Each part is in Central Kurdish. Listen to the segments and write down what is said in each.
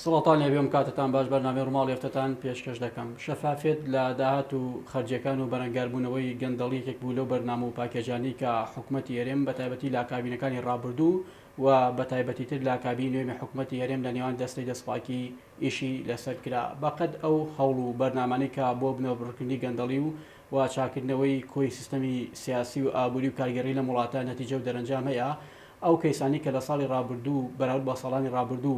سڵاتان لێبێ ئەم کاتەتان باش بەرنامەی ڕووماڵی هەفتەتان پێشکەش دەکەم شەفافیەت لە داهات و خەرجیەکان و بەرەنگاربوونەوەی گەندەڵی یەکێک بوو لەو بەرنامە و پاکێجانەی کە حکومەتی هەرێم بە تایبەتی لە کابینەکانی ڕابردوو و بە تایبەتی تر لە کابینی نوێمی حکومەتی هەرێم لە نێوان دەستەی دەستپاکی ئیشی لەسەر کرا بەقەد ئەو هەوڵ و بەرنامانەی کە بۆ بنەبڕکردنی گەندەڵی و و چاککردنەوەی کۆی سیستەمی سیاسی و ئابووری و کارگێڕی لەم وڵاتە نەتیجە و دەرەنجام هەیە ئەو کەیسانەی کە لە ساڵی ڕابردوو بەراورد بە ساڵانی ڕابردوو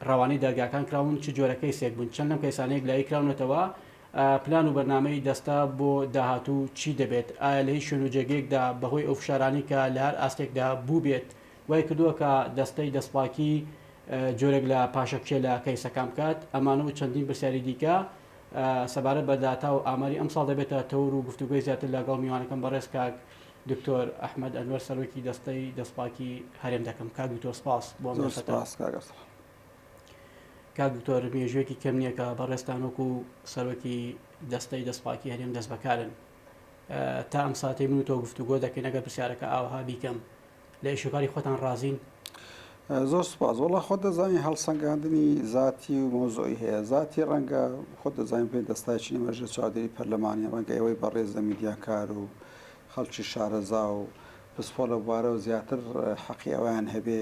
ڕەوانەی دادگاکان کراون چ جۆرە کەیسێک بوون چەند لەم کەیسانە یەکلایی کراونەتەوە پلان و بەرنامەی دەستە بۆ داهاتوو چی دەبێت ئایا لە هیچ شوێن و جێگەیەکدا بەهۆی ئەو فشارانەی کە لە هەر ئاستێکدا بووبێت وای کردووە کە دەستەی دەستپاکی جۆرێک لە پاشەکشێ لە کەیسەکان بکات ئەمانە و چەندین پرسیاری دیکە سەبارەت بە داتا و ئاماری ئەمساڵ دەبێتە تەور و گفتوگۆی زیاتر لەگەڵ میوانەکەم بەڕێز کاک دکتۆر ئەحمەد ئەنوەر سەرۆکی دەستەی دەستپاکی هەرێم دەکەم. کاک دکتۆر سپاس بۆ ئەم زۆر دەرفەتە. سپاس کاک ئەرسەلان. کاک دکتۆر مێژوویەکی کەم نییە کە بەڕێزتان وەکو سەرۆکی دەستەی دەستپاکی هەرێم دەستبەکارن. تا ئەم ساتەی من و تۆ گفتوگۆ دەکەین ئەگەر پرسیارەکە ئاوها بیکەم لە ئیشوکاری خۆتان ڕازین؟ زۆر سوپاس. وەڵا خۆت دەزانی هەڵسەنگاندنی زاتی و مەوزوعی هەیە. زاتی ڕەنگە خۆت دەزانی بڵێین دەستایەکی ئێمە ژێر چاودێری پەرلەمانی ڕەنگە ئێوەی بەڕێز لە میدیاکار و خەڵکی شارەزا و پسپۆر لە بوارەوە زیاتر حەقی ئەوەیان هەبێ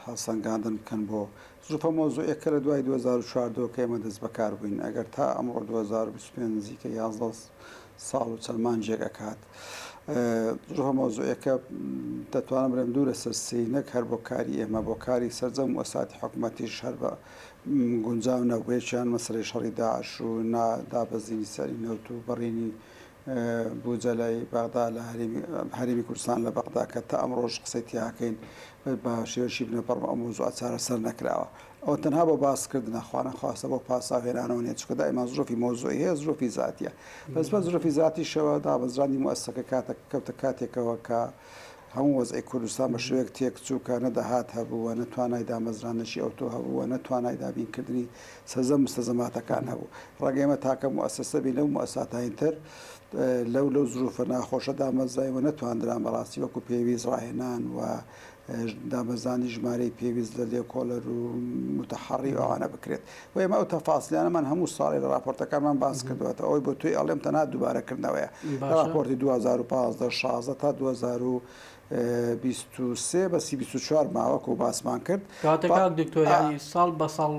هەڵسەنگاندن بکەن بۆ زروفە مەوزوعیەکە لە دوای 2014 کە ئێمە دەست بەکار بووین ئەگەر تا ئەمڕۆ 2025 نزیکە 11 ساڵ و چەند مانگێک ئەکات زروفە مەوزوعیەکە دەتوانم بڵێم دوورە سەر سێی نەک هەر بۆ کاری ئێمە بۆ کاری سەرجەم وەساتی حکومەتیش هەر بە گونجاو نەبوو یەکیان مەسەلەی شەڕی داعش و نا دابەزینی سعری نەوت و بڕینی بودجە لای بەغدا لە هەرێمی کوردستان لە بەغدا کە تا ئەمڕۆش قسەی تیاکەین بە شێوەیەکی بنەبڕ ئەو مەوزوعە چارەسەر نەکراوە. ئەوە تەنها بۆ باسکردنە، خوانەخواستە بۆ پاساو هێنانەوە نیە، چونکە دائیما زروفی مەوزوعی هەیە زروفی زاتیە. بەس بە زروفی زاتیشەوە دامەزراندنی موئەسسەکە کاتەک کەوتە کاتێکەوە کە هەموو وەزعی کوردستان بە شێوەیەک تێکچوو کە نە داهات هەبوو و نە توانای دامەزراندنێکی ئەوتۆ هەبوو و نە توانای دابینکردنی سەرجەم مستەلزەماتەکان هەبوو. ڕەنگە ئێمە تاکە موئەسەسە بین لەو موئەساتانی تر لەو لەو زروفە ناخۆشە دامەزراین و نەتواندران بەڕاستی وەکو پێویست ڕاهێنان و دامەزراندنی ژمارەی پێویست لە لێکۆڵەر و موتەحەڕی و ئەوانە بکرێت و ئێمە ئەو تەفاسیلانەمان هەموو ساڵێ لە ڕاپۆرتەکانمان باس کردووەتەوە ئەوەی بۆ تۆی ئەڵێم تەنها دووبارەکردنەوەیە لە ڕاپۆرتی 2015 16 تا 2023 بەسی 24 ماوە کۆ باسمان کرد کاتە کاک دکتۆر یانی ساڵ بە ساڵ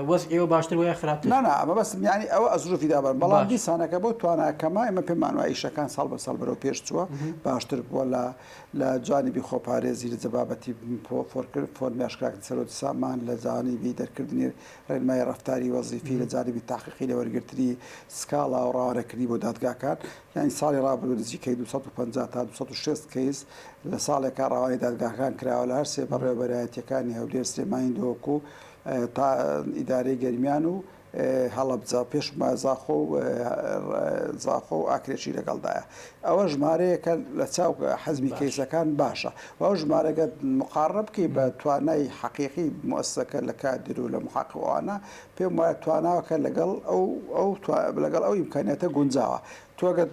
وەزعی ئێوە باشتر وایە خراپتر؟ نا نا مەبەستم یانی ئەوە ئەزروفی دابەن بەڵام دیسانەکە بۆ تواناکەمە ئێمە پێمان وایە ئیشەکان ساڵ بە ساڵ بەرەو پێش چووە باشتر بووە لە لە جانبی خۆپارێزی لە بابەتی فۆرمی ئاشکراکردنی سەرۆکی سامان، لە جانبی دەرکردنی ڕێنمایی ڕەفتاری وەزیفی، لە جانبی تاقیقی لە وەرگرتنی سکاڵا و ڕەوانەکردنی بۆ دادگاکان، یانی ساڵی ڕابردوو نزیکەی 250 تا 260 کەیس لە ساڵێکا ڕەوانەی دادگاکان کراوە لە هەر سێ بەڕێوەبەرایەتییەکانی هەولێر، سلێمانی، دهۆک و تا ئیدارەی گەرمیان و هەڵەبجە، پێش زاخۆ و زاخۆ و ئاکرێشی لەگەڵدایە. ئەوە ژمارەیەکە لە چاو حەزمی کەیسەکان باشە و ئەو ژمارەگە مقاڕنە بکەی بە توانای حەقیقی موئەسسەکە لە کادر و لە محەقق و ئەوانە پێم وایە تواناکە لەگەڵ ئەو ئەو لەگەڵ ئەو ئیمکانیاتە گونجاوە. تۆ گەر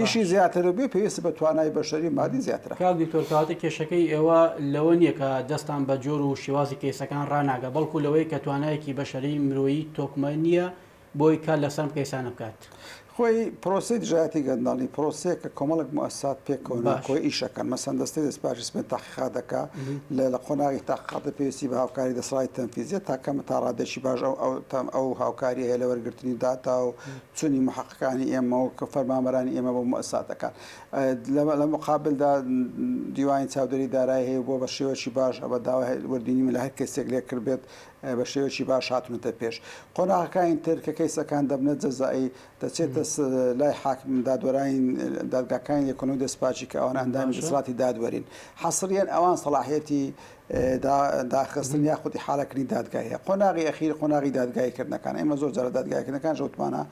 ئیشی زیاتر بێ پێویست بە توانای بەشەری مادی زیاترە. کاک دکتۆر کەواتە کێشەکەی ئێوە لەوە نییە کە دەستان بە جۆر و شێوازی کەیسەکان ڕاناگا بەڵکو لەوەیە کە توانایەکی بەشەری مرۆیی تۆکمە نییە بۆی کار لەسەر ئەم کەیسانە بکات. خۆی پرۆسەی دژایەتی گەندەڵی پرۆسەیەکە کۆمەڵێک موئەسسات پێکەوە ناکۆی ئیش ئەکەن مەسەن دەستەی دەستپاکی سپێن تەحقیقات دەکا لە لە قۆناغی تەحقیقاتدا پێویستی بە هاوکاری دەسەڵاتی تەنفیزیە تا کەم تا ڕادەیەکی باش ئەو ئەو ئەو هاوکاریە هەیە لە وەرگرتنی داتا و چونی محەققەکانی ئێمە و فەرمانبەرانی ئێمە بۆ موئەسساتەکان لە مقابلدا دیوانی چاودێری دارایی هەیە بۆ بە شێوەکی باش ئەبە داوای وردبینی من لە هەر کەسێک لێ کردبێت بە شێوەکی باش هاتونەتە پێش قۆناغەکانی تر کە کەیسەکان دەبنە جەزایی دەچێتە لای حاکم دادوەرانی دادگاکانی لێکۆڵینەوەی دەستپاکی کە ئەوان ئەندامی دەسەڵاتی دادوەرین حەسریەن ئەوان سەڵاحیەتی داخستن یاخود ئیحالەکردنی دادگای هەیە. قۆناغی ئەخیر قۆناغی دادگاییکردنەکان ئێمە زۆر جار لە دادگاییکردنەکان ژەوتمانە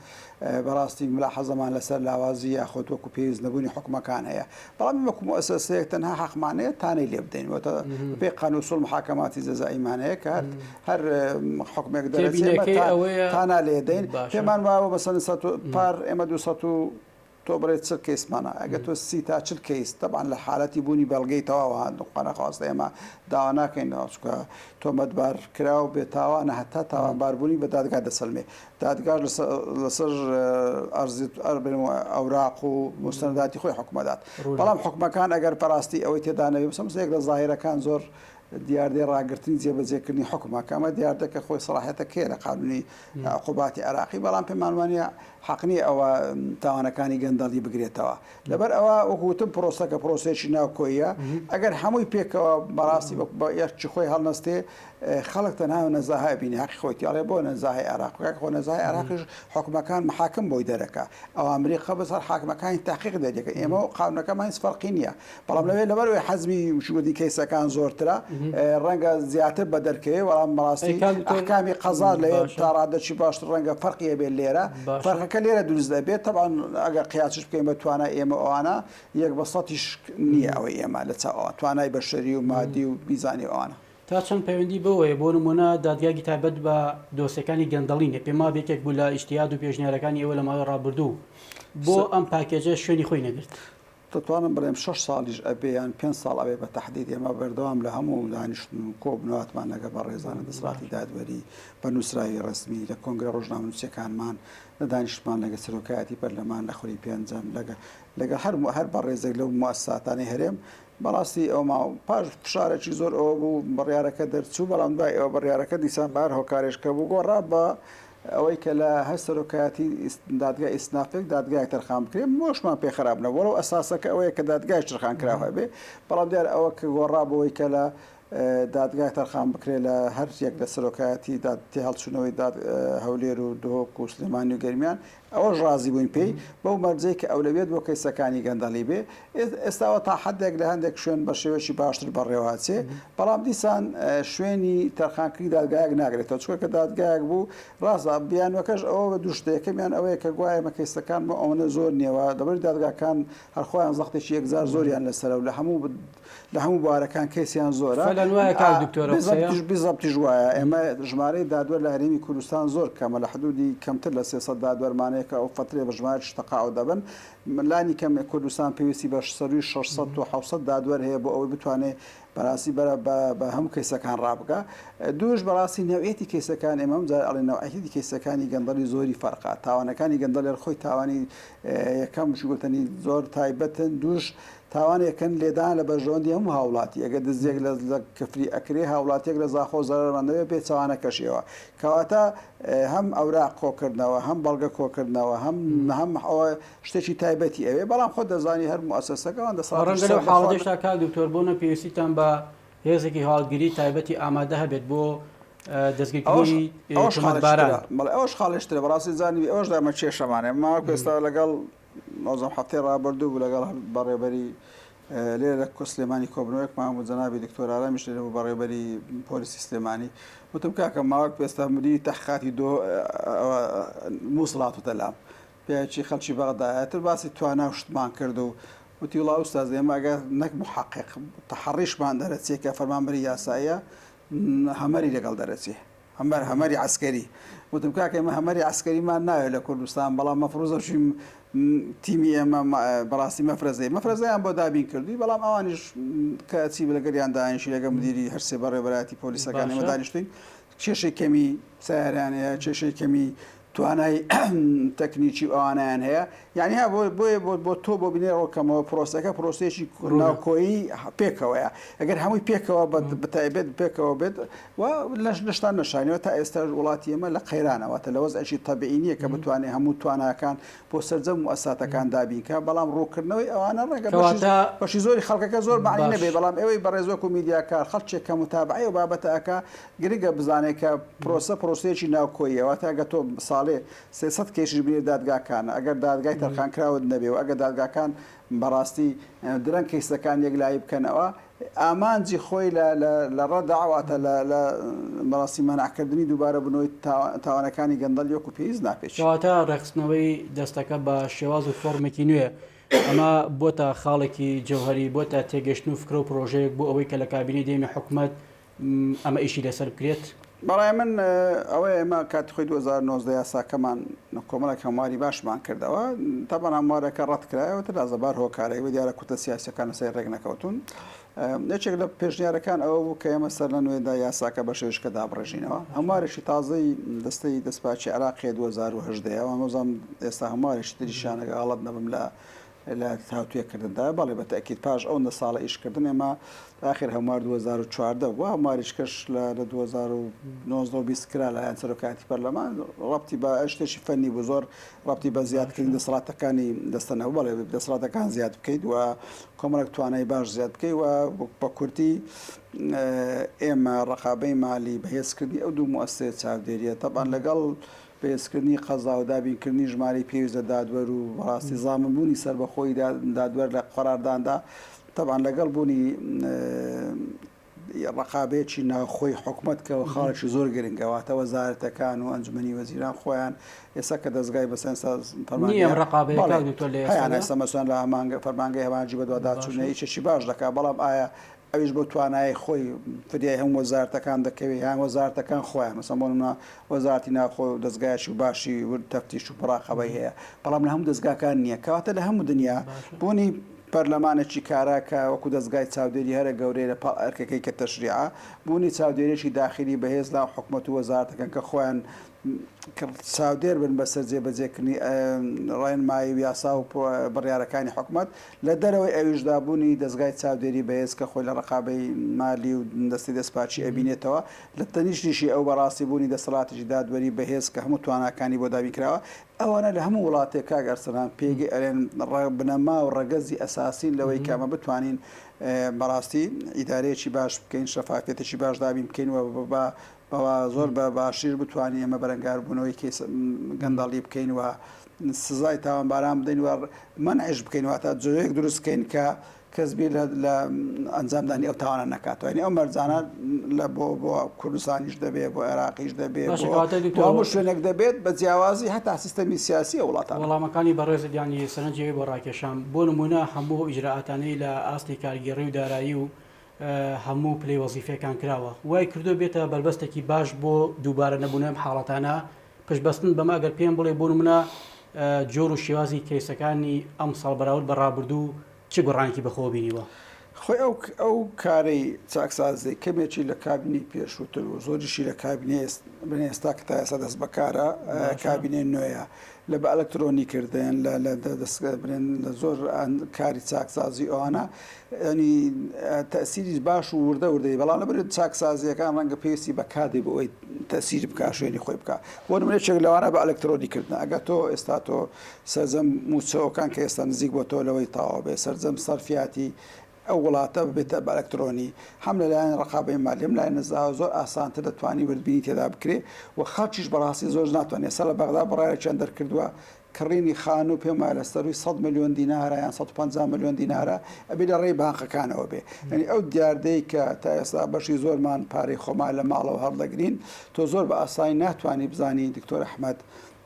بەڕاستی ملاحەزەمان لەسەر لاوازی یاخود وەکو پێویست نەبوونی حوکمەکان هەیە بەڵام ئێمە وەکو موئەسەسەیەک تەنها حەقمان هەیە تانەی لێ بدەین واتە بەپێی قانون اصول محاکماتی جەزائیمان هەیە کە هەر هەر حوکمێک دەرەچێ ئێمە تێبینیەکەی ئەوەیە تانە لێ دەین باشە پێمان وایە مەسەلەن پار ئێمە 200 و. تۆ بڵێ 40 کەیسمانە ئەگە تۆ 30 تا 40 کەیس تەبعەن لە حالەتی بوونی بەڵگەی تەواو خوا نەخواستە ئێمە داوا ناکەین چونکە تۆمەتبار کراو بێ تاوانە هەتا تاوانباربوونی بە دادگا دەسەلمێ دادگاش لەسەر ئەرزی ئەوراق و موستەنەداتی خۆی حوکمەدات بەڵام حوکمەکان ئەگەر بەڕاستی ئەوەی تێدا نەبێ مەسەلەن یەک لە زاهیرەکان زۆر دیاردەی ڕاگرتنی جێبەجێکردنی حوکمە کە ئەمە دیاردەکە خۆی سەڵاحیەتەکەیە لە قانونی عقوباتی عێراقی بەڵام پێمان وانیە حەق نییە ئەوە تاوانەکانی گەندەڵی بگرێتەوە لەبەر ئەوە وەکو وتم پرۆسەکە پرۆسەیەکی ناوکۆییە ئەگەر هەمووی پێکەوە بەڕاستی بە یەکچی خۆی هەڵنەستێ خەڵک تەنها نەزاهە ئەبینێ هەقی خۆیتی ئەڵێ بۆ نەزاهەی عێراق کاکە خۆ نەزاهەی عێراقیش حوکمەکان محاکم بۆی دەرەکا ئەوامری قەبز هەر حاکمەکانی تەحقیق دەریەکە ئێمە و قانونەکەمان هیچ فەرقی نییە بەڵام لەوێ لەبەر ئەوەی حەجمی وشگوتی کەیسەکان زۆرترە ڕەنگە زیاتر بە دەرکەوێ بەڵام بەڕاستی ئەحکامی قەزا لەوێ تا ڕادەکی باشتر ڕەنگە فەرقی هەبێت لێرە فەرقەکە لێرە دروست دەبێت تەبعەن ئەگەر قیاسیش بکەین بە توانای ئێمە و ئەوانە یەک بە سەتیش نییە ئەوەی ئێمە لە چاو ئەوان توانای بەشەری و مادی و میزانی و ئەوانە. تا چەند پەیوەندی بەوەیە بۆ نموونە دادگایەکی تایبەت بە دۆسیەکانی گەندەڵی نیە، پێم وابێ یەکێک بوو لە ئیجتیهاد و پێشنیارەکانی ئێوە لە ماوەی ڕابردوو بۆ ئەم پاکێجە شوێنی خۆی نەگرت؟ دەتوانم بڵێم شەش ساڵیش ئەبێ یان پێنج ساڵ ئەبێ بە تەحدید ئێمە بەردەوام لە هەموو دانیشتن و کۆبوونەواتمان لەگەڵ بەڕێزانە دەسەڵاتی دادوەری بە نووسراوی ڕەسمی لە کۆنگرە ڕۆژنامەنووسیەکانمان لە دانیشتمان لەگەڵ سەرۆکایەتی پەرلەمان لە خولی پێنجەم لەگەڵ لەگەڵ هەر هەر بەڕێزێک لەو موئەسساتانەی هەرێم بەڕاستی ئەو ماوە پاش فشارێکی زۆر ئەوە بوو بڕیارەکە دەرچوو بەڵام دوای ئەوە بڕیارەکە دیسان بە هەر هۆکارێک کە بوو گۆڕا بە ئەوەی کە لە هەر سەرۆکایەتی دادگای ئیسنافێک دادگایەک تەرخان بکرێ مۆشمان پێ خراپ نەبوو وەڵو ئەساسەکە ئەوەیە کە دادگایش تەرخان کراو هەبێ بەڵام دیار ئەوە کە گۆڕا بۆی کە لە دادگای تەرخان بکرێ لە هەر یەک لە سەرۆکایەتی داد تێهەڵچوونەوەی داد هەولێر و دهۆک و سلێمانی و گەرمیان ئەوەش ڕازی بووین پێی، بەو مەرجەی کە ئەولەویەت بۆ کەیسەکانی گەندەڵی بێ. ئێستاوە تا حەدێک لە هەندێک شوێن بە شێوەیەکی باشتر بەڕێوە ئەچێ، بەڵام دیسان شوێنی تەرخانکردنی دادگایەک ناگرێتەوە، چونکە کە دادگایەک بوو، ڕاستە بیانووەکەش ئەوە بە دوو شتە، یەکەمیان ئەوەیە کە گوایە ئێمە کەیسەکان بۆ ئەوەنە زۆر نییە و لەبەر دادگاکان هەر خۆیان زەختێکی یەکجار زۆریان لەسەرە و لە هەموو لە هەموو بوارەکان کەیسیان زۆرە. فعلا وایە کاک دکتۆر ئەو قسەیە؟ بیزەبتیش وایە ئێمە ژمارەی دادوەر لە هەرێمی کوردستان زۆر کەمە لە حدودی کەمتر لە 300 دادوەرمان هەیە کە ئەو فەترەیە بە ژمارەیەکیش تەقاعود دەبن لانی کەم کوردستان پێویستی بە سەرووی 600 و 700 دادوەر هەیە بۆ ئەوەی بتوانێت بەڕاستی بەرە بە هەموو کەیسەکان ڕابگا دووش بەڕاستی نەوعیەتی کەیسەکان ئێمە ئەم جار ئەڵێن نەوعیەتی کەیسەکانی گەندەڵی زۆری فەرقە تاوانەکانی گەندەڵی خۆی تاوانی یەکەم گوتەنی زۆر تایبەتن دووش تاوانێکن لێدان لە بەرژەوەندی هەموو هاوڵاتی ئەگەر دزیەک لە لە کفری ئەکرێ هاوڵاتیەک لە زاخۆ زەرەرمان دەبێ پێچەوانەکەشیەوە کەواتە هەم ئەوراق کۆکردنەوە هەم بەڵگە کۆکردنەوە هەم هەم ئەوە شتێکی تایبەتی ئەوێ بەڵام خۆت دەزانی هەر موئەسەسەکە ئەوان دەسەڵاتیش ڕەنگە لەو سەربەخۆن. حاڵەتەشدا کاک دکتۆر بۆ نە پێویستیتان بە هێزێکی هەواڵگری تایبەتی ئامادە هەبێت بۆ ئەوەش دەستگیرکردنی ئەوەش خاڵێکی تۆمەتباران. ترە بەڵێ ئەوەش خاڵێکی ترە بەڕاستی زانیبی ئەوەش دایمە کێشەمان هەیە ماوەک ئێستا لەگەڵ نازم هەفتەی ڕابردوو بوو لەگەڵ بەڕێوەبەری لێرە لە سلێمانی کۆبنەوەیەکمان بوو جەنابی دکتۆر ئارامیش لێرە بوو بەڕێوەبەری پۆلیسی سلێمانی وتم کاکە ماوەک ئێستا مدیری تەحقیقاتی دۆ موسڵ هاتووتە لام پیاوێکی خەڵکی بەغدایە تر باسی توانا و شتمان کرد و وتی وڵا ئوستاز ئێمە ئەگەر نەک محقق تەحەڕیشمان دەرەچێ کە فەرمانبەری یاساییە هەمەری لەگەڵ دەرەچێ هەمەر هەمەری عەسکەری وتم کاکە ئێمە هەمەری عەسکەریمان ناوێت لە کوردستان بەڵام مەفروزە بچین تیمی ئێمە بەڕاستی مەفرەزەی مەفرەزەیان بۆ دابین کردووی بەڵام ئەوانیش کە چی لەگەریان دانیشی لەگە مدیری هەرسێ بەڕێوەبەرایەتی پۆلیسەکان ئێمە دانیشتوین کێشەی کەمی سیارەیان هەیە کێشەی کەمی توانای تەکنیکی و ئەوانیان هەیە یعنی ها بۆیە بۆ تۆ بۆ بینێ ڕۆکەمەوە پرۆسەکە پرۆسەیەکی ناوکۆیی پێکەوەیە ئەگەر هەمووی پێکەوە بەتایبێت پێکەوە بێت و لەش لەشتان نەشانەوە تا ئێستا وڵاتی ئێمە لە قەیرانەوەتە لە وەزعێکی تەبیعی نییە کە بتوانێت هەموو تواناکان بۆ سەرجەم موئەسساتەکان دابین کا بەڵام ڕووکردنەوەی ئەوانە ڕەنگە بەشی زۆری خەڵکەکە زۆر مەعنی نەبێ بەڵام ئێوەی بەڕێز وەکو میدیاکار خەڵکێک کە موتابعەی ئەو بابەتە ئەکا گرنگە بزانێت کە پرۆسە پرۆسەیەکی ناوکۆییە، واتە ئەگەر تۆ ساڵێ 300 کەیسیش بنێری دادگاکان، ئەگەر دادگای تەرخانکراوت نەبێ و ئەگەر دادگاکان بەڕاستی درەنگ کەیسەکان یەکلایی بکەنەوە، ئامانجی خۆی لە لە ڕەدع واتە لە لە بەڕاستی مەنعکردنی دووبارەبوونەوەی تاوانەکانی گەندەڵی وەکو پێویست ناپێچێ. کەواتە ڕێکخستنەوەی دەستەکە بە شێواز و فۆرمێکی نوێ، ئەمە بۆتە خاڵێکی جەوهەری، بۆتە تێگەشتن و فکرە و پرۆژەیەک بۆ ئەوەی کە لە کابینەی دەیەمی حکومەت ئەمە ئیشی لەسەر بکرێت؟ بەڕای من ئەوەیە ئێمە کاتی خۆی 2019 یاساکەمان کۆمەڵێک هەمواری باشمان کردەوە تەبعەن هەموارەکە ڕەت کرایەوە تر لازەبار هۆکارێک بێ دیارە کوتلە سیاسیەکان لەسەری ڕێک نەکەوتون یەکێک لە پێشنیارەکان ئەوە بوو کە ئێمە سەر لە نوێدا یاساکە بە شێوەیەکە دابڕێژینەوە هەموارێکی تازەی دەستەی دەستپاکی عێراقی 2018 ئەوان وەزام ئێستا هەموارێکی تریشیانەگە غەڵەت نەبم لە لە تاوتوێ کردندا بەڵێ بە تەئکید پاش ئەوندە ساڵە ئیش کردن ئێمە ئاخر هەموار 2014 بووە هەمواریش کەش لە لە 2019 و 20 کرا لەلایەن سەرۆکایەتی پەرلەمان ڕەبتی بە شتێکی فەنی بوو زۆر ڕەبتی بە زیادکردنی دەسەڵاتەکانی دەستە نەبوو بەڵێ دەسەڵاتەکان زیاد بکەیت و کۆمەڵێک توانای باش زیاد بکەیت و بە کورتی ئێمە ڕەقابەی مالی بەهێزکردنی ئەو دوو موئەسسەیە چاودێریە تەبعەن لەگەڵ بەهێزکردنی قەزا و دابینکردنی ژمارەی پێویست لە دادوەر و بەڕاستی زامنبوونی سەربەخۆیی دادوەر لە قەرارداندا، تەبعەن لەگەڵ بوونی ڕەقابەیەکی ناوخۆی حکومەت کە خاڵێکی زۆر گرنگە، واتە وەزارەتەکان و ئەنجومەنی وەزیران خۆیان ئێستا کە دەزگای مەسەلەن ئێستا نییە ئەم ڕەقابەیە کاک دکتۆر لە هەیانە ئێستادا؟ ئێستا مەسەلەن لە فەرمانگەی هەماهەنگی بەدواداچوونە ئیشێکی باش دەکات، بەڵام ئایا ئەویش بەو توانایەی خۆی فریای هەموو وەزارەتەکان دەکەوێت یان وەزارەتەکان خۆیان مەسەن بۆ نمونە وەزارەتی ناوخۆ دەزگایەکی باشی ورد تەفتیش و مراقەبەی هەیە بەڵام لە هەموو دەزگاکان نییە کەواتە لە هەموو دنیا بوونی پەرلەمانێکی کارا کە وەکو دەزگای چاودێری هەرە گەورەیە لە پاڵ ئەرکەکەی کە تەشریعە بوونی چاودێریی داخیلی بەهێز ناو حکومەت و وەزارەتەکان کە خۆیان چاودێر بن بەسەر جێبەجێکردنی ڕێنمایی و یاسا و بڕیارەکانی حکومەت، لە دەرەوەی ئەویشدا بوونی دەزگای چاودێری بەهێز کە خۆی لە ڕەقابەی مالی و دەستەی دەستپاکی ئەبینێتەوە، لە تەنیشتیشی ئەو بەڕاستی بوونی دەسەڵاتێکی دادوەری بەهێز کە هەموو تواناکانی بۆ دابین کراوە، ئەوانە لە هەموو وڵاتێک کاک ئەرسەلان پێگەی ئەرێن بنەما و ڕەگەزی ئەساسین لەوەی کە ئەمە بتوانین بەڕاستی ئیدارەیەکی باش بکەین، شەفافیەتێکی باش دابین بکەین و بە بەڵا زۆر بە باشیش بتوانین ئێمە بەرەنگاربوونەوەی کەیس گەندەڵی بکەین و سزای تاوانباران بدەین و مەنعیش بکەین واتە جۆیەک دروست بکەین کە کەس بیر لە ئەنجامدانی ئەو تاوانە نەکاتەوە یعنی ئەو مەرجانە لە بۆ بۆ کوردستانیش دەبێ بۆ عێراقیش دەبێ باشە بۆ کەواتە بۆ دکتۆر هەموو شوێنێک دەبێت بە جیاوازی هەتا سیستەمی سیاسی ئەو وڵاتانە. وەڵامەکانی بەڕێزت یانی سەرنجی ئەوەی بۆ ڕاکێشام بۆ نموونە هەموو ئەو ئیجرائاتانەی لە ئاستی کارگێڕی و دارایی و هەموو پلەی وەزیفیەکان کراوە وای کردووە بێتە بەربەستێکی باش بۆ دووبارە نەبوونەوەی ئەم حاڵەتانە پشت بەستن بەمە ئەگەر پێم بڵێ بۆ نمونە جۆر و شێوازی کەیسەکانی ئەمساڵ بەراورد بە ڕابردوو چ گۆڕانێکی بەخۆوە بینیوە؟ خۆی ئەو ئەو کارەی چاکسازی کەمێکی لە کابینەی پێشووتر و زۆریشی لە کابینەی ئێستا کە تا ئێستا دەست بەکارە کابینەی نوێیە لە بە ئەلکترۆنی کردن لە لە دەست برێن لە زۆر کاری چاکسازی ئەوانە ینی تەسیری باش و وردە وردەی بەڵام لەبەر چاکسازیەکان ڕەنگە پێویستی بە کادی بۆ ئەوەی تەسیر بکا شوێنی خۆی بکا بۆ نمونە یەکێک لەوانە بە ئەلکترۆنی کردن ئەگەر تۆ ئێستا تۆ سەرجەم موچەوەکان کە ئێستا نزیک بۆ تۆ لەوەی تەواو بێ سەرجەم سەرفیاتی ئەو وڵاتە ببێتە بە ئەلکترۆنی هەم لەلایەن ڕەقابەی مالی هەم لایەن نەزاوە زۆر ئاسانتر دەتوانی وردبینی تێدا بکرێ و خەڵکیش بەڕاستی زۆر ناتوانێت ئێستا لە بەغدا بڕیارێکیان دەرکردووە کڕینی خانوو پێم وایە لە سەرووی 100 ملیۆن دینارە یان 150 ملیۆن دینارە ئەبێ لە ڕێی بانقەکانەوە بێ یعنی ئەو دیاردەی کە تا ئێستا بەشی زۆرمان پارەی خۆمان لە ماڵەوە هەڵدەگرین تۆ زۆر بە ئاسانی ناتوانی بزانی دکتۆر ئەحمەد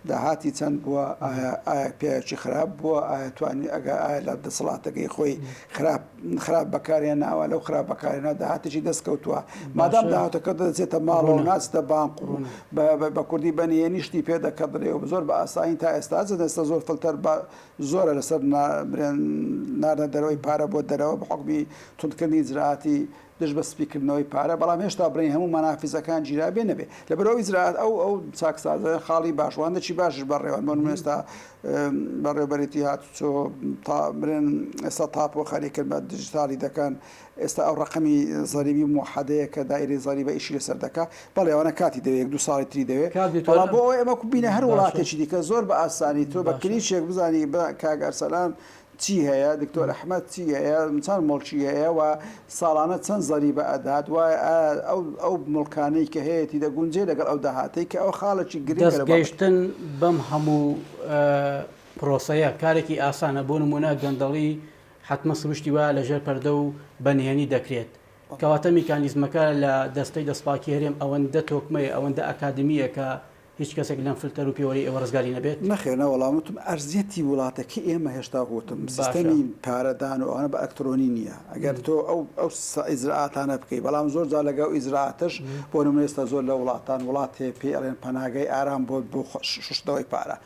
داهاتی چەند بووە؟ ئایا ئایا پیاوێکی خراپ بووە؟ ئایا توانی ئەگە ئایا لە دەسەڵاتەکەی خۆی خراپ خراپ بەکارهێناوە لەو خراپ بەکارهێنا داهاتێکی دەست کەوتووە مادام باشە داهاتەکە دەچێتە ماڵەوە ڕوونە ناچێتە بانق و ڕوونە بە بە بە کوردی بە نهێنی شتی پێ دەکڕدرێ و زۆر بە ئاسانی تا ئێستا چەند ئێستا زۆر فلتەر بە زۆرە لەسەر نا برێن ناردنە دەرەوەی پارە بۆ دەرەوە بە حوکمی توندکردنی ئیجرائاتی دژ بە سپیکردنەوەی پارە، بەڵام هێشتا بڕین هەموو مەنافیزەکان گیرابێ نەبێ لەبەرئەوە ئیجرائات ئەو ئەو چاکسازە خاڵی باش و هەندێکی باشیش بەڕێوەن بۆ نمونە ئێستا بەڕێوەبەرێتی هاتوچۆ تا برێن ئێستا تاپۆ خەریکن بە دیجیتاڵی دەکەن ئێستا ئەو ڕەقەمی زەریبی موحەدەیە کە دایرەی زەریبە ئیشی لەسەر دەکا بەڵێ ئەوانە کاتی دەوێ یەک دوو ساڵی تری دەوێ کاک دکتۆر بەڵام بۆ ئەوەی ئێمە بینە هەر باشە وڵاتێکی دیکە زۆر بە ئاسانی تۆ بە باشە کلیچێک بزانی کاک ئەرسەلان چی هەیە دکتۆر ئەحمەد چی هەیە چەند موڵکی هەیە و ساڵانە چەند زەریبە ئەدات و ئەو ئەو موڵکانەی کە هەیەتی دەگونجێ لەگەڵ ئەو داهاتەی کە ئەو خاڵێکی گرنگە دەست لە بابەتەکە. گەیشتن بەم هەموو پرۆسەیە کارێکی ئاسانە بۆ نموونە گەندەڵی حەتمەن سروشتی وایە لە ژێر پەردە و بە نهێنی دەکرێت کەواتە میکانیزمەکە لە دەستەی دەستپاکی هەرێم ئەوەندە تۆکمەیە ئەوەندە ئەکادمییە کە. هیچ کەسێک لەم فلتەر و پێوەرەی ئێوە ڕزگاری نەبێت؟ نەخێر نەوەڵا وتم ئەرزیەتی وڵاتەکەی ئێمە هێشتا وتم باشە. سیستەمی پارەدان و ئەوانە بە ئەلکترۆنی نییە ئەگەر تۆ ئەو ئەو ئیجرائاتانە بکەی بەڵام زۆر جار لەگەڵ ئەو ئیجرائاتەش بۆ نمونە ئێستا زۆر لە وڵاتان وڵات هەیە پێی ئەڵێن پەناگەی ئارام بۆ بۆ شوشتنەوەی پارە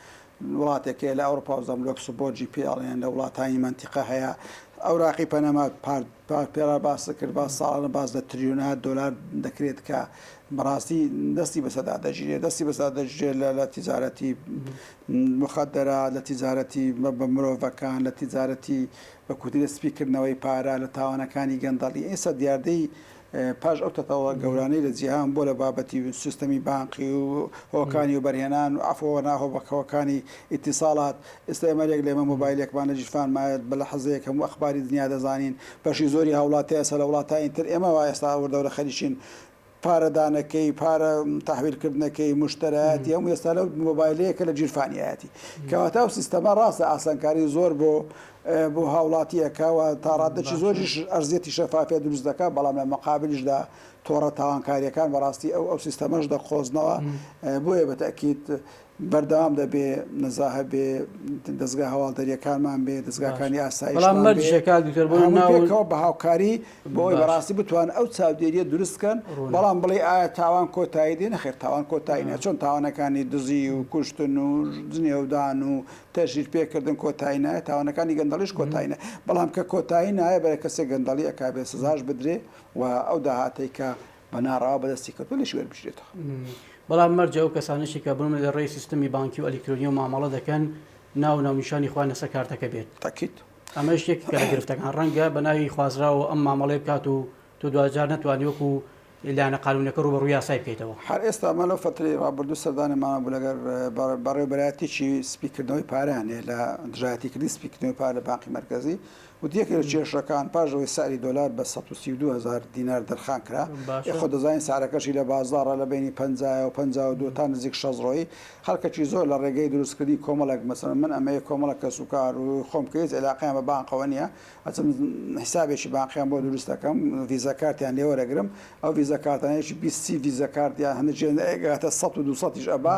وڵاتێک هەیە لە ئەوروپا وزەم لۆکسبۆرجی پێ ئەڵێن لە وڵاتانی مەنتیقە هەیە ئەوراقی پەنەما پار پێرا باست کرد باس ساڵانە باس لە تریلیۆنات دۆلار دەکرێت کە بەڕاستی دەستی بەسەدا دەگیرێت دەستی بەسەدا دەگیرێت لە لە تیجارەتی مخدرات لە تیجارەتی بە مرۆڤەکان لە تیجارەتی بە کورتی لە سپیکردنەوەی پارە لە تاوانەکانی گەندەڵی ئێستا دیاردەی پاش ئەو تەتەوڕە گەورانەی لە جیهان بۆ لە بابەتی سیستەمی بانقی و هۆکانی وەبەرهێنان و عەفوە ناهۆبەکەوەکانی ئیتیساڵات ئێستا ئێمە یەک لە ئێمە مۆبایلێکمان لە گیرفانمایە بە لەحزەیەک هەموو ئەخباری دنیا دەزانین بەشی زۆری هاوڵاتیان ئێستا لە وڵاتانی تر ئێمە وا ئێستا وردە وردە خەریکین پارەدانەکەی پارە تەحویل کردنەکەی مشتەرایەتی هەموو ئێستا لەو مۆبایلەیە کە لە گیرفانیایەتی کەواتە ئەو سیستەمە ڕاستە ئاسانکاری زۆر بۆ بۆ هاوڵاتی ئەکا و تا ڕادەکی زۆریش ئەرزیەتی شەفافیەت دروست دەکا بەڵام لە مەقابلیشدا تۆڕە تاوانکاریەکان بەڕاستی ئەو ئەو سیستەمەش دەقۆزنەوە بۆیە بە تەئکید بەردەوام دەبێ نەزاهە بێ دەزگا هەواڵدەریەکانمان بێ دەزگاکانی بەڵام ئاسایشمان بێ مەرجێ کاک دکتۆر بۆ هەموو ناو پێکەوە بە هاوکاری بۆ ئەوەی باش بەڕاستی بتوان ئەو چاودێریە دروست بکەن ڕوونە بەڵام بڵێ ئایا تاوان کۆتایی دێ نەخێر تاوان کۆتایی نایە چۆن تاوانەکانی دزی و کوشتن و جنێودان و تەشهیر پێکردن کۆتایی نایە تاوانەکانی گەندەڵیش کۆتایی نایە بەڵام کە کۆتایی نایە بەرە کەسێک گەندەڵی ئەکا بێ سزاش بدرێ و ئەو داهاتەی کە بە ناڕەوا بەدەستی کەوتوە لێشی وەربگیرێتەوە. بەڵام مەرجە ئەو کەسانەشی کە بۆ نمونە لە ڕێی سیستەمی بانکی و ئەلیکترۆنیەوە مامەڵە دەکەن ناو و ناونیشانی خۆیان لەسەر کارتەکە بێت. تاکید. ئەمەش یەکێکە لە گرفتەکان ڕەنگە بە ناوی خوازراوەوە ئەم مامەڵەیە بکات و تۆ دواجار نەتوانی وەکو لایەنە قانونیەکە ڕووبەڕووی یاسای بکەیتەوە. هەر ئێستا ئەمە لەو فەترەی ڕابردوو سەردانێمان بوو لەگەر بەڕێوەبەرایەتیی سپیکردنەوەی پارەیان هەیە لە دژایەتیکردنی سپیکردنەوەی پارە لە بانقی مەرکەزی وتی یەکێک لە کێشەکان پاش ئەوەی سعری دۆلار بە 132 هەزار دینار دەرخان کرا ئێ باشە. خۆ دەزانین سعرەکەشی لە بازاڕە لە بەینی پەنجایە و 52 تا نزیک شەست ڕۆیی خەڵکەکی زۆر لە ڕێگەی دروستکردنی کۆمەڵێک مەسەلەن من ئەمەیە کۆمەڵێک کەسوکار و خۆم کە هیچ عیلاقەیان بە بانقەوە نییە ئەچم حیسابێکی بانقیان بۆ دروست دەکەم ڤیزا کارتیان لێ وەرەگرم ئەو ڤیزا کارتانە یەکی 20 سی ڤیزا کارت یان هەندێک ئەگاتە 100 و 200 یش ئەبا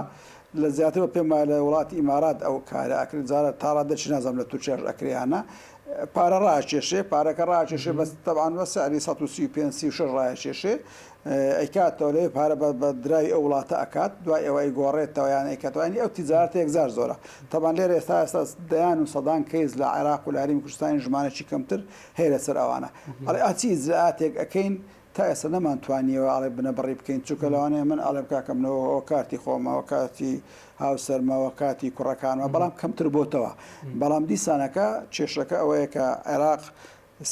لە زیاتر بە پێم وایە لە وڵاتی ئیمارات ئەو کارە ئەکرێت جارە تا ڕادەکی نازانم لە تورکیاش ئەکرێ یان نا پارە ڕاکێشێ پارەکە ڕاکێشێ بەس تەبعەن بە سعری 135 36 ڕایەکێشێ ئەیکاتەوە لەوێ پارە بە بە دراوی ئەو وڵاتە ئەکات دوای ئەوە ئەیگۆڕێتەوە یان ئەیکاتەوە یانی ئەو تیجارەتە یەکجار زۆرە تەبعەن لێرە ئێستا ئێستا دەیان و سەدان کەیس لە عێراق و لە هەرێمی کوردستانی ژمارەکی کەمتر هەیە لەسەر ئەوانە ئەڵێ ئا چی ئیجرائاتێک ئەکەین تا ئێستا نەمانتوانیەوە ئەڵێ بنەبڕی بکەین چونکە لەوانەیە من ئەڵێم کاکە من ئەوە کارتی خۆمە ئەوە کارتی هاوسەرمە ئەوە کارتی کوڕەکانمە بەڵام کەمتر بۆتەوە بەڵام دیسانەکە کێشەکە ئەوەیە کە عێراق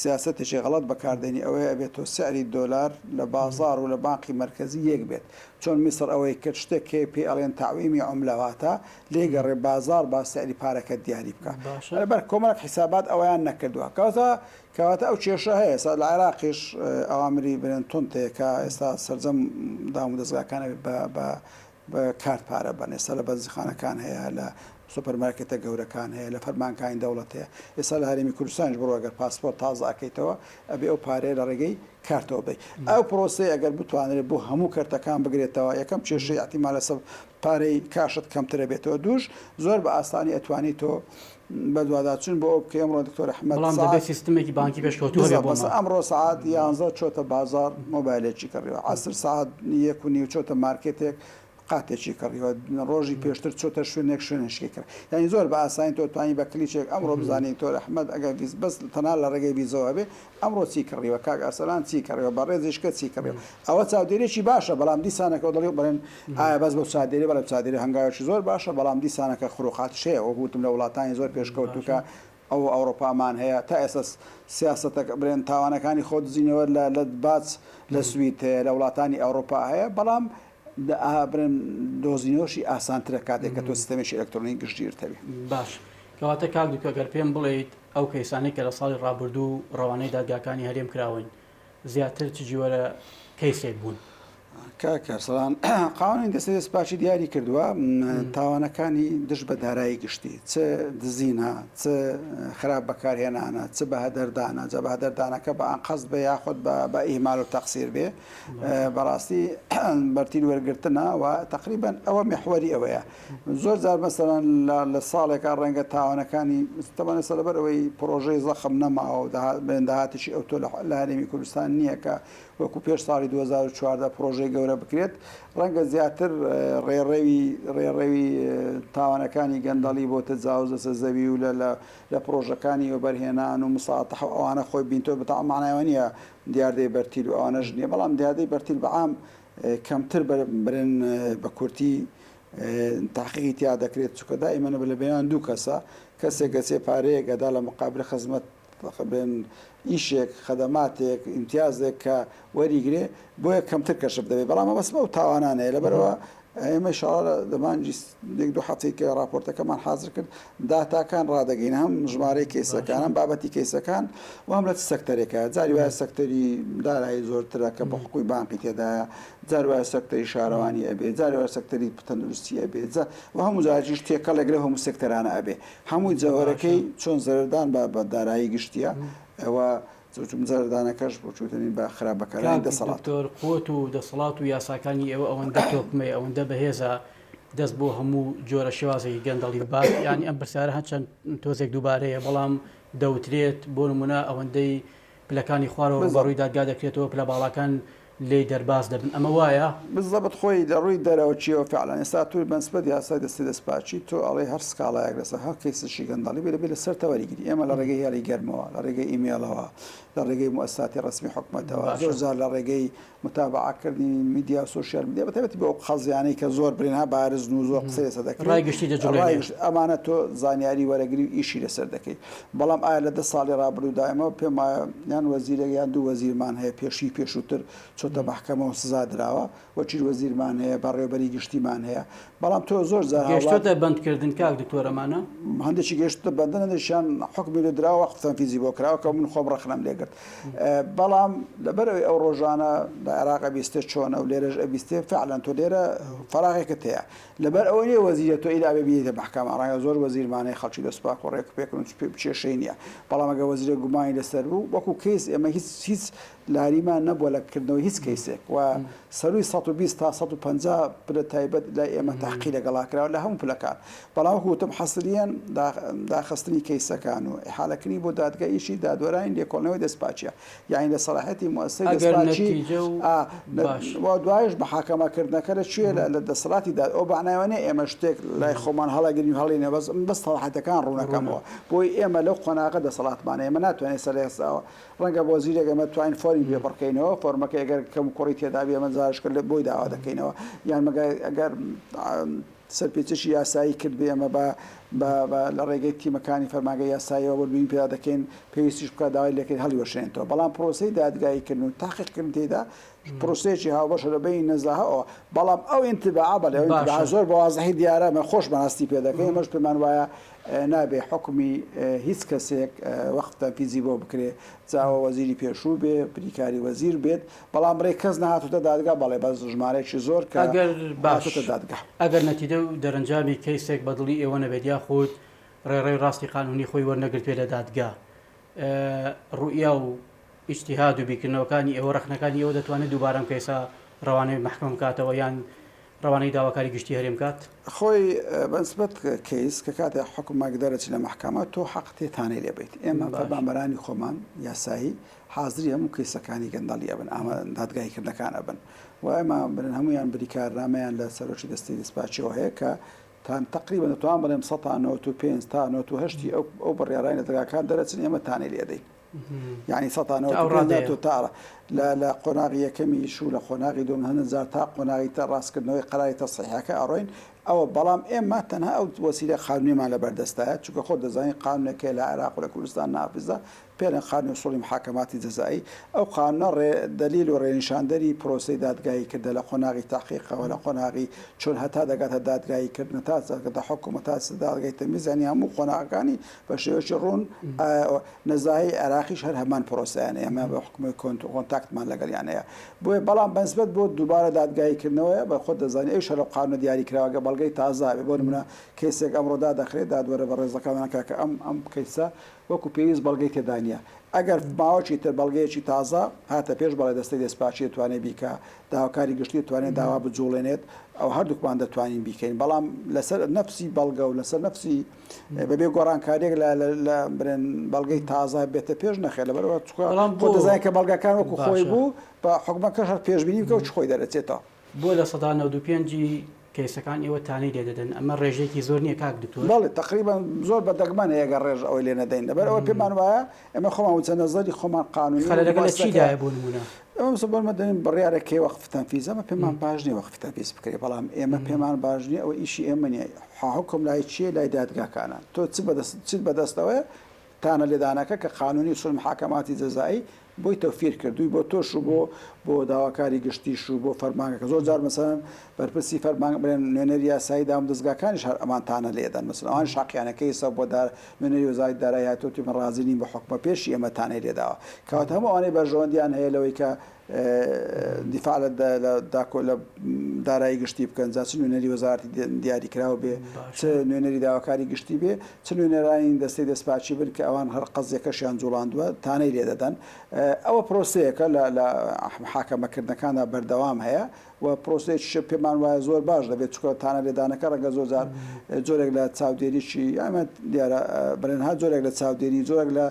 سیاسەتێکی غەڵەت بەکاردێنی ئەوەیە ئەبێت تۆ سعری دۆلار لە بازاڕ و لە بانقی مەرکەزی یەک بێت چۆن میسڕ ئەوەی کرد شتێک هەیە پێی ئەڵێن تەعویمی عوملە واتە لێی گەڕێ بازاڕ با سعری پارەکەت دیاری بکا باشە. لەبەر کۆمەڵێک حیسابات ئەوەیان نەکردووە کەواتە کەواتە ئەو کێشە هەیە ئێستا لە عێراقیش ئەوامری برێن توند هەیە کە ئێستا سەرجەم دام و دەزگاکان ئەبێ بە بە بە کارت پارە بەن ئێستا لە بەنزیخانەکان هەیە لە سۆپەرمارکێتە گەورەکان هەیە لە فەرمانگای دەوڵەت هەیە ئێستا لە هەرێمی کوردستانیش بڕۆ ئەگەر پاسپۆرت تازە ئەکەیتەوە ئەبێ ئەو پارەیە لە ڕێگەی کارتەوە بەی ئەو پرۆسەیە ئەگەر بتوانرێت بۆ هەموو کەرتەکان بگرێتەوە یەکەم کێشەی ئیحتیمال لەسەر پارەی کاشت کەمترە بێتەوە دووش زۆر بە ئاسانی ئەتوانی تۆ بەدواداچوون بۆ ئەو بکەی ئەمڕۆ دکتۆر ئەحمەد بەڵام دەبێت سەعات سیستمێکی بانکی پێشکەوتوو هەبێت بالضبط بۆ بەس ئەمە. ئەمڕۆ سەعات یانزە چۆتە بازاڕ مۆبایلێکی کڕیوە عەسر سەعات یەک و نیو چۆتە مارکێتێک قاتێکی کڕیوە ڕۆژی پێشتر چۆتە شوێنێک شوێنێکی کڕی یانی زۆر بە ئاسانی تۆ توانی بە کلیچێک ئەمڕۆ بزانی دکتۆر ئەحمەد ئەگەر ڤیز بەس تەنها لە ڕێگەی ڤیزەوە بێ ئەمڕۆ چی کڕیوە کاک ئەرسەلان چی کڕیوە بەڕێزیشکە چی کڕیوە ئەوە چاودێریی باشە بەڵام دیسانەکە دەڵێ بڵێن ئایا بەس بەو چاودێری بەڵێ چاودێری هەنگاوێکی زۆر باشە بەڵام دیسانەکە خروقاتیش هەیە وەک وتم لە وڵاتانی زۆر پێشکەوتوو کە ئەو ئەوڕۆپامان هەیە تا ئێستا سیاسەتەکە بڵێن تاوانەکانی خۆ دزینەوە لە لە باج لە سوید هەیە لە وڵاتانی ئەوڕۆپا هەیە بەڵام بڵێن دۆزینەوەشی ئاسانترە کاتێک کە تۆ سیستەمێکی ئەلکترۆنی گشتگیرت هەبێ. باش کەواتە کاک دکتۆر گەر پێم بڵێیت ئەو کەیسانەی کە لە ساڵی ڕابردوو ڕەوانەی دادگاکانی هەرێم کراون زیاتر چ جۆرە کەیسێک بوون؟ کاک ئەرسەلان قانونی دەستەی دەستپاکی دیاری کردووە تاوانەکانی دژ بە دارایی گشتی چ دزینە چ خراپ بەکارهێنانە چ بە هەدەردانە جا بە هەدەردانەکە بە ئەنقەست بێ یاخود بە ئیهمال و تەقسیر بێ بەڕاستی بەرتیل وەرگرتنە و تقریبا ئەوە میحوەری ئەوەیە زۆر جار مەسەلەن لە ساڵێکا ڕەنگە تاوانەکانی تەبعەن ئێستا لەبەر ئەوەی پڕۆژەی زەخم نەماوە و داهاتێکی ئەوتۆ لە هەرێمی کوردستان نییە کە وەکو پێش ساڵی 2014 پڕۆژەی گەورە بکرێت، ڕەنگە زیاتر ڕێڕەوی ڕێڕەوی تاوانەکانی گەندەڵی بۆ تەجاوز لەسەر زەوی و لە لە پڕۆژەکانی وەبەرهێنان و مساتەحە و ئەوانە خۆی بینتۆ بە تەواو مانای ئەوە نییە دیاردەی بەرتیل و ئەوانەش نییە بەڵام دیاردەی بەرتیل بە عام کەمتر برن بە کورتی تحقیقی تیا دەکرێت چونکە دائیمەن لە بێنان دوو کەسە کەسێک گەچێ پارەیەک ئەدا لە مقابل خزمەت بن ئیشێک خەدەماتێک ئیمتیازێک کە وەریگرێ بۆیە کەمتر کەشف دەبێت بەڵام مەبەستم ئەو تاوانانەیە لەبەرەوە ئێمە ئیشاڵا لە مانگی یەک دوو هەفتەی کە ڕاپۆرتەکەمان حازر کرد داتاکان ڕادەگەین هەم ژمارەی کەیسەکان هەم بابەتی کەیسەکان و هەم لە چ سەکتەرێکە جاری وایە سەکتەری دارایی زۆرترە کە بە حقوقی بانقی تێدایە جار وایە سەکتەری شارەوانی ئەبێ جاری وایە سەکتەری تەندروستی ئەبێ جا و هەموو جارێکیش تێکەڵێک لەو هەموو سێکتەرانە ئەبێ هەمووی جەوهەرەکەی چۆن زەرەردان بە بە دارایی گشتیە ئەوە چونکە زەرەردانەکەش بۆ چوتنی بە خراپ بەکارهێنانی کاک دەسەڵات. دکتۆر قوت و دەسەڵات و یاساکانی ئێوە ئەوەندە تۆکمەیە ئەوەندە بەهێزە دەست بۆ هەموو جۆرە شێوازێکی گەندەڵی ببات یانی ئەم پرسیارە هەرچەند تۆزێک دووبارەیە بەڵام دەوترێت بۆ نمونە ئەوەندەی پلەکانی خوارەوە بالضبط. ڕووبەڕووی دادگا دەکرێتەوە پلە باڵاکان لێی دەرباز دەبن ئەمە وایە؟ بالضبط خۆی لە ڕووی دەرەوەکیەوە فعلا ئێستا تۆ بەنسبەت یاسای دەستەی دەستپاکی تۆ ئەڵێی هەر سکاڵایەک لەسەر هەر کەیسێکی گەندەڵی بێ دەبێ لەسەر تە وەریگری ئێمە لە ڕێگەی هێڵی گەرمەوە لە ڕێگەی ئیمێڵەوە لە ڕێگەی موئەسساتی ڕەسمی حکومەتەوە زۆر باشە. جار لە ڕێگەی متابعە کردنی میدیا و سۆشیال میدیا بەتایبەتی بۆ ئەو قەزیانەی کە زۆر برێن ها بارزن و زۆر قسەی لەسەر دەکرێ ڕای گشتی ڕای دەجوڵێنێ. گشتی ئەمانە تۆ زانیاری وەرەگری و ئیشی لەسەر دەکەی بەڵام ئایا لە دە ساڵی ڕابردوودا ئێمە پێم وایە یان وەزیرێک یان دوو وەزیرمان هەیە پێشووی پێشووتر چۆتە مەحکەمە و سزا دراوە، وەکیل وەزیرمان هەیە، بەڕێوەبەری گشتیمان هەیە، بەڵام تۆ زۆر جار هاوڵاتی. گەیشتۆتە بەندکردن کاک دکتۆر ئەمانە؟ هەندێکی گەیشتۆتە بەندن هەندێکیان حوکمی لێ دراوە وەقف تەنفیزی بۆ کراوە کە من خۆم ڕەخنەم لێ گرت. بەڵام لەبەرئەوەی ئەو ڕۆژانە لە عێراق ئەبیستێ چۆنە و لێرەش ئەبیستێ فعلەن تۆ لێرە فەراغێکت هەیە لەبەر ئەوە نیە وەزیرە تۆ ئیلا ئەبێ بیدەیتە مەحکەمە ڕەنگە زۆر وەزیرمان هەیە خەڵکی دەستپاک و ڕێک و پێکن و کێشەی نیە بەڵام ئەگەر وەزیرێک گومانی لەسەر بوو وەکو کەیس ئێمە هیچ هیچ لاریمان نەبووە لە کردنەوەی هیچ کەیسێک و سەرووی 120 تا 150 پلە تایبەت لای ئێمە تاقی لەگەڵا کراوە لە هەموو پلەکان بەڵام وەکو وتم حەسریەن داخستنی کەیسەکان و ئیحالەکردنی بۆ دادگا ئیشی دادوەرانی لێکۆڵینەوەی دەستپاکیە یانی لە سەڵاحیەتی موئەسسەی ئەگەر دەستپاکی نەتیجە و ئا باش. و دوایش محاکەمە کردنەکە لە کوێ لە لە دەسەڵاتی داد ئەو مەعنای ئەوە نیە ئێمە شتێک لای خۆمان هەڵەگرین و هەڵینەوە بەس من بەس سەڵاحیەتەکان ڕوونە. ڕوونەکەمەوە بۆی ئێمە لەو قۆناغە دەسەڵاتمان هەیە ئێمە ناتوانین ئێستا لە ئێستاوە ڕەنگە بۆ وەزیرێک ئێمە توانین فۆرمی پێ پڕکەینەوە فۆرمەکەی ئەگەر کەموکوڕی تێدا بێ ئێمە جارشکە بۆی داوا دەکەینەوە یان مەگەر ئەگەر سەرپێچیی یاسایی کردبێ ئێمە بە بە بە لە ڕێگەی تیمەکانی فەرمانگەی یاساییەوە وردبینی پێدا دەکەین، پێویستیش بکات داوای لێکەین هەڵیوەشێنێتەوە، بەڵام پرۆسەی دادگاییکردن و تاقیقکردن تێیدا پرۆسەیەکی هاوبەشە لە بەینی نەزاهەوە، بەڵام ئەو ئینتباعە بەڵێ ئەو ئینتباعە باشە. زۆر بە وازحی دیارە، ئێمە خۆشمان هەستی پێ دەکەین، ئێمەش پێمان وایە نابێ حوکمی هیچ کەسێک وەقف تەنفیزی بۆ بکرێ، جا ئەوە وەزیری پێشوو بێ، بریکاری وەزیر بێت، بەڵام بڕێک کەس نەهاتووتە دادگا، بەڵێ بەس ژمارەیەکی زۆر کە ئەگەر باش هاتووتە دادگا. ئەگەر نەتیجە و دەرەنجامی کەیسێک بە دڵی ئێوە نەبێت یاخود ڕێڕەوی ڕاستی قانونی خۆی وەرنەگرتبێت لە دادگا ڕوئیا و ئیجتیهاد و بیرکردنەوەکانی ئێوە ڕەخنەکانی ئێوە دەتوانێت دووبارە ئەم کەیسە ڕەوانەی مەحکەمە بکاتەوە یان ڕەوانەی داواکاری گشتی هەرێم بکات؟ خۆی بەنسبەت کەیس کە کاتێ حوکمەک دەرەچی لە مەحکەمە تۆ حەقت هەیە تانەی لێ بەیت ئێمە فەرمانبەرانی خۆمان یاسایی حازری هەموو کەیسەکانی گەندەڵی ئەبن ئامە دادگایی کردنەکان ئەبن و ئێمە برن هەموویان بریکارنامەیان لە سەرۆکی دەستەی دەستپاکیەوە هەیە کە تان تقریبا دەتوان بڵێم 195 تا 98 ئەو ئەو بڕیارانی لە دەرگاکان دەرەچن ئێمە تانەی لێ دەین یعنی 195 تا لە لە قۆناغی یەکەمی شو لە قۆناغی دوم هەندە جار تا قۆناغی تە ڕاستکردنەوەی قەراری تەسحیحەکە ئەڕۆین ئەوە بەڵام ئێمە تەنها ئەو وەسیلە قانونیمان لە بەردەستایە چونکە خۆت دەزانی قانونێک هەیە لە عێراق و لە کوردستان نافزە پێڵێن قانونی اصولی محاکماتی جزائی، ئەو قانونە ڕێ دەلیل و ڕێنیشاندەری پرۆسەی دادگایی کردە لە قۆناغی تەحقیقەوە لە قۆناغی چۆن هەتا دەگاتە دادگایی کردن هەتا دەگاتە حوکم هەتا دادگای تەمیز یانی هەموو قۆناغەکانی بە شێوەیەکی ڕوون نەزاهەی عێراقیش هەر هەمان پرۆسەیان ئێمە بە حوکمی کۆنتاکت. کۆنتاکتمان لەگەڵیان هەیە بۆیە بەڵام بەنسبەت بۆ دووبارە دادگایی کردنەوەیە بە خۆت دەزانی ئەویش هەر لەو قانونە دیاری کراوە گەر بەڵگەی تازە هەبێ بۆ نمونە کەیسێک ئەمڕۆ دادەخرێ دادوەرە بەڕێزەکانمان کاکە ئەم ئەم کەیسە وەکو پێویست بەڵگەی تێدا نییە ئەگەر ماوەکی تر بەڵگەیەکی تازە هاتە پێش بەڵێ دەستەی دەستپاکی دەتوانێت بیکا داواکاری گشتی دەتوانێت داوا بجوڵێنێت ئەو هەردووکمان دەتوانین بیکەین بەڵام لەسەر نەفسی بەڵگە و لەسەر نەفسی بەبێ گۆڕانکاریەک لە لە برێن بەڵگەی تازە بێتە پێش نەخێر لەبەرئەوە چونکە بەڵام خۆت بۆ دەزانیت کە بەڵگەکان وەکو خۆی باشە بوو بە حوکمەکەش هەر پێشبینی بکە و چ خۆی دەرەچێتەوە. بۆ 95% ی کەیسەکان ئێوە تانەی لێ دەدەن ئەمە ڕێژەیەکی زۆر نییە کاک دکتۆر؟ بەڵێ تەقریبەن زۆر بە دەگمەن هەیە گەر ڕێژە ئەوەی لێ نەدەین لەبەر ئەوە پێمان وایە ئێمە خۆمان وچە نەزەری خۆمان قانونی و خەلەلەکە لە مؤسسەکە چیدایە بۆ نموونە؟ ئێمە مەسەلەن بۆ نموونە دەنێن بڕیارێک هەیە وەقف تەنفیز ئەمە پێمان باش نییە وەقف تەنفیز بکرێ بەڵام ئێمە پێمان باش نییە ئەوە ئیشی ئێمە نییە حوکم لای کێیە لای دادگاکانە تۆ چ بەدەست چت بەدەستەوەیە تانە لێدانەکە کە قانونی اصول محاکماتی جزایی بۆی تەوفیر کردووی بۆ تۆش و بۆ بۆ داواکاری گشتیش و بۆ فەرمانگەکە زۆر جار مەسەلەن بەرپرسی فەرمانگە بڵێن نوێنەری یاسایی دام دەزگاکانیش هەر ئەمان تانە لێدەن مەسەلەن ئەوانیش حەقیانە کەیسە بۆ دار نوێنەری وەزارەتی دارایی هاتووە وتی من ڕازی نیم بە حوکمە پێشی ئێمە تانەی لێداوە کەواتە هەموو ئەوانەی بەرژەوەندیان هەیە لەوەی کە دیفاع لە لە داکۆ لە دارایی گشتی بکەن جا چ نوێنەری وەزارەتی دیاریکراو بێ چ باشە. نوێنەری داواکاری گشتی بێ چ نوێنەرانی دەستەی دەستپاکی بن کە ئەوان هەر قەزیەکەشیان جوڵاندووە تانەی لێ دەدەن ئەوە پرۆسەیەکە لە لە محاکەمەکردنەکاندا بەردەوام هەیە و پرۆسەیەکیشە پێمان وایە زۆر باش دەبێت چونکە تانە لێدانەکە ڕەنگە زۆر جار جۆرێک لە چاودێریی ئەمە دیارە بڵێن هەر جۆرێک لە چاودێری جۆرێک لە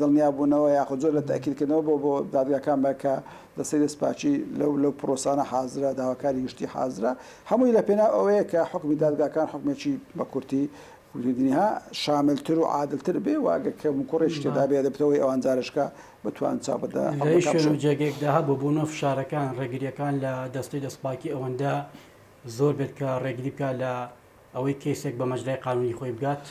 دڵنیابوونەوە یاخود جۆر لە تەئکیدکردنەوە بۆ بۆ دادگاکان بە کە دەستەی دەستپاکی لەو لەو پرۆسانە حازرە داواکاری گشتی حازرە هەمووی لە پێناو ئەوەیە کە حوکمی دادگاکان حوکمێکی بە کورتی کوردینها شاملتر و عادلتر بێ و ئەگەر کەموکوڕێکی تێدا بێ دەبێتە هۆی ئەوان جارێکە بتوان چاو بە لە هیچ حوکمەکان شوێن و بشۆن. جێگەیەکدا هەبوو بوونە فشارەکان ڕێگرییەکان لە دەستەی دەستپاکی ئەوەندە زۆر بێت کە ڕێگری بکات لە ئەوەی کەیسێک بە مەجرای قانونی خۆی بگات؟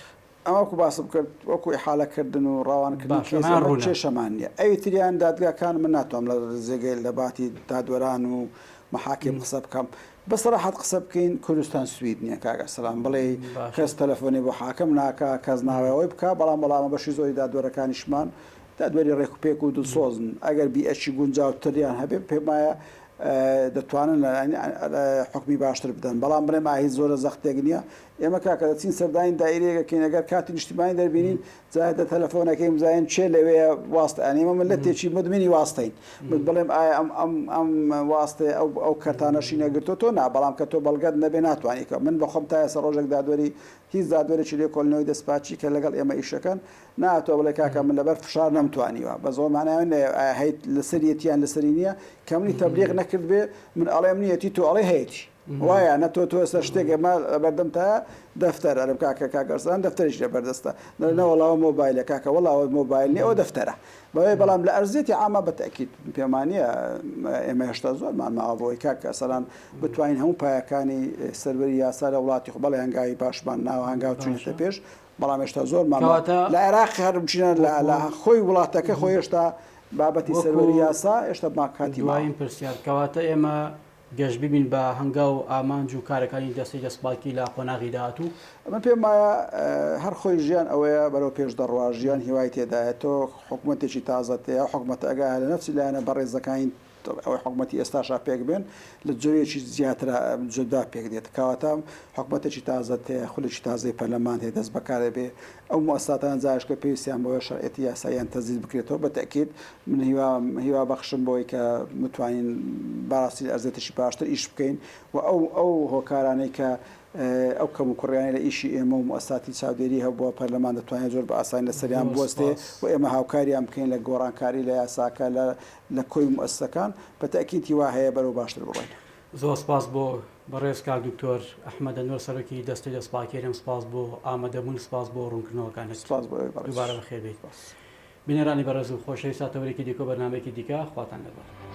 ئەمە وەکو باسم کرد وەکو ئیحالە کردن و ڕەوان کردنی باشە کەیس ئەمەیان ئەمە ڕوونە. کێشەمان نییە. ئەوی تریان دادگاکان من ناتوانم لە جێگەی لە باتی دادوەران و محاکم قسە بکەم. بە سەراحەت قسە بکەین کوردستان سوید نییە کاک ئەرسەلان بڵێی باشە. کەس تەلەفۆنی بۆ حاکم ناکا کەس ناڵێ ئەوەی بکا بەڵام وەڵامە بەشی زۆری دادوەرەکانیشمان دادوەری ڕێک و پێک و دڵسۆزن ئەگەر بیئەکی گونجاوتریان هەبێ پێم وایە دەتوانن حوکمی باشتر بدەن بەڵام بڵێم ئا هیچ زۆرە زەختێک نییە ئێمە کاکە دەچین سەردانی دایرەیەک ئەکەین ئەگەر کارتی نیشتیمانی دەربینین جا دە تەلەفۆن ئەکەین بزانین کێ لەوێیە واستە یانی ئێمە مللەتێکی مدمنی واستەین من بڵێم ئایا ئەم ئەم ئەم واستەیە ئەو ئەو کەرتانەشی نەگرتووە تۆ نا بەڵام کە تۆ بەڵگەت نەبێ ناتوانی کە من بەخۆم تا ئێستا ڕۆژێک دادوەری هیچ دادوەرێکی لێکۆڵینەوەی دەستپاکی کە لەگەڵ ئێمە ئیشەکەن ناتوە بڵێ کاکە من لەبەر فشار نەمتوانیوە بەس ئەوە مانای ئەوە نییە ئایا هەیت لەسەریەتی یان لەسەری نییە کە منی تەبلیغ نەکردبێ من ئەڵێم نییەتی تۆ ئەڵێ هەیەتی وایە نە تۆ تۆ ئێستا شتێک ئێمە لەبەردەمتایە دەفتەر ئەرم کاکە کاک ئەرسلان دەفتەریش لەبەردەستە دەڵێ نەوەڵا ئەوە مۆبایلە کاکە وەڵا ئەوە مۆبایل نییە ئەوە دەفتەرە بەڵێ بەڵام لە ئەرزیەتی عامە بە تەئکید پێمان نییە ئێمە هێشتا زۆرمان ماوە بۆی کاک ئەرسلان بتوانین هەموو پایەکانی سەروەری یاسا لە وڵاتی خۆ بەڵێ هەنگاوی باشمان ناوە هەنگاو چوینەتە باشە پێش بەڵام هێشتا زۆرمان ماوە کەواتە لە عێراق هەر بچینە لە وەکو لە خۆی وڵاتەکە خۆی هێشتا بابەتی وەکو سەروەری یاسا هێشتا ما کاتی ماوە. دوایین پرسیار کەواتە ئێمە گەشببین بە هەنگاو و ئامانج و کارەکانی دەستەی دەستپاکی لە قۆناغی داهاتوو؟ من پێم وایە هەر خۆی ژیان ئەوەیە بەرەو پێش دەڕوا، ژیان هیوای تێدایە، تۆ حکومەتێکی تازەت هەیە، ئەو حکومەتە ئەگەر لە نەفسی لایەنە بەڕێزەکانی ئەوەی حکومەتی ئێستاشا پێک بێن لە جۆرێکی زیاترا جودا پێک دێت، کەواتە حکومەتێکی تازەت هەیە، خولێکی تازەی پەرلەمان هەیە دەست بەکار ئەبێ، ئەو موئەسساتانە جارێک کە پێویستیان بەوەیە شەرعیەتی یاساییان تەجدید بکرێتەوە، بە تەئکید من هیوا هیوا بەخشم بەوەی کە بتوانین بەڕاستی لە ئەرزێتێکی باشتر ئیش بکەین و ئەو ئەو هۆکارانەی کە ئەو کەموکوڕیانەی لە ئیشی ئێمە و موئەسساتی چاودێری هەبووە پەرلەمان دەتوانێت زۆر بە ئاسانی لەسەریان زۆر بوەستێ سپاس. و ئێمە هاوکاریان بکەین لە گۆڕانکاری لە یاساکە لە لە کۆی موئەسسەکان بە تەئکید هیوا هەیە بەرەو باشتر بڕۆین. زۆر سپاس بۆ بەڕێز کاک دکتۆر ئەحمەد ئەنوەر سەرۆکی دەستەی دەستپاکی هەرێم سپاس بۆ ئامادەبوون سپاس بۆ ڕوونکردنەوەکانت سپاس بۆ ئێوەی بەڕێزیش. دووبارە بەخێربێیت سپاس. بینەرانی بەڕێز و خۆشەویست تا تەوەرێکی دیکە و بەرنامەیەکی دیکە خواتان لەگەڵ.